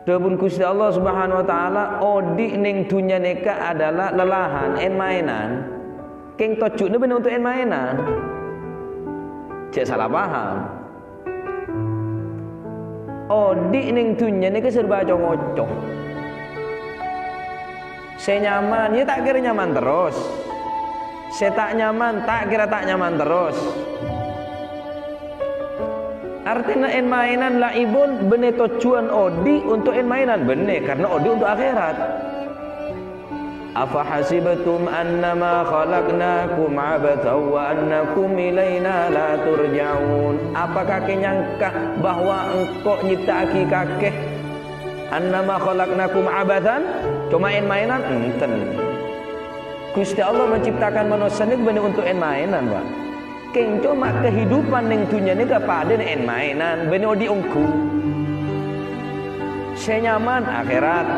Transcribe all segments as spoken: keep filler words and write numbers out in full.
Dhâbuna Ghustè Allah Subhanahu wa Ta'ala, odi' neng dhunnya nèka adalah lalahan, en-maènan. Kèng tojjhuwânna bânnè onto' en-maènan. Jhâ' sala paham. Odi' neng dhunnya nèka serba co-ngoco. Sè nyaman, ya ta' kèra nyaman terros. Sè ta' nyaman, ta' kèra ta' nyaman terros. Artèna en-maènan, la'ibun, bânnè tojjhuwân odi' onto' en-maènan, bânnè, karna odi' onto' akhèrat. "Afahasibtum annama khalaqnakum abatsan wa annakum ilaina la turja'un?" Apa kakè nyangka bahwa engko' nyipta'aghi kakè, annama khalaqnakum abatsan, coma en-maènan? Enten. Ghustè Allah menciptakan manossa nèka bânnè onto' en-maènan, Pak. Kèng coma kehidupan neng dhunnya nèka padâna en-maènan, bânnè odi' ongghu. Sè nyaman, akhèrat.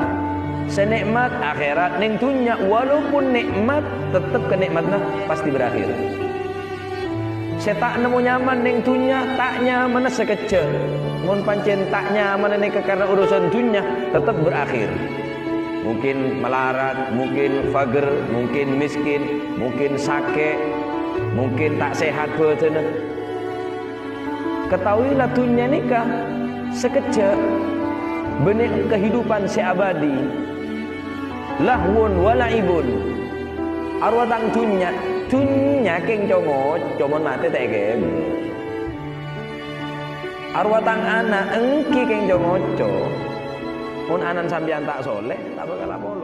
Sè nè'mat, akhèrat. Neng dhunnya, walaupun nè'mat, tettep kanè'matanna pastè berakhir. Sè ta' nemmo nyaman neng dhunnya, ta' nyamanna sakejjhâ'. Mon pancèn ta' nyamanna nèka karna urusan dhunnya, tettep berakhir. Mungkin malarat, mungkin fagher, mungkin miskin, mungkin sakè', mungkin ta' sehat bhâdhânna. Ketahuilah, dhunnya nèka sakejjhâ', bânnè kehidupan sè abadi. Lahwun wa la'ibun. Arowa tang dhunnya, dhunnya kèng co-ngoco mon matè ta' èkèbâ. Arowa tang ana', èngghi kèng co-ngoco. Mon ana'na sampèyan ta' soleh, ta' bhâkal apolong.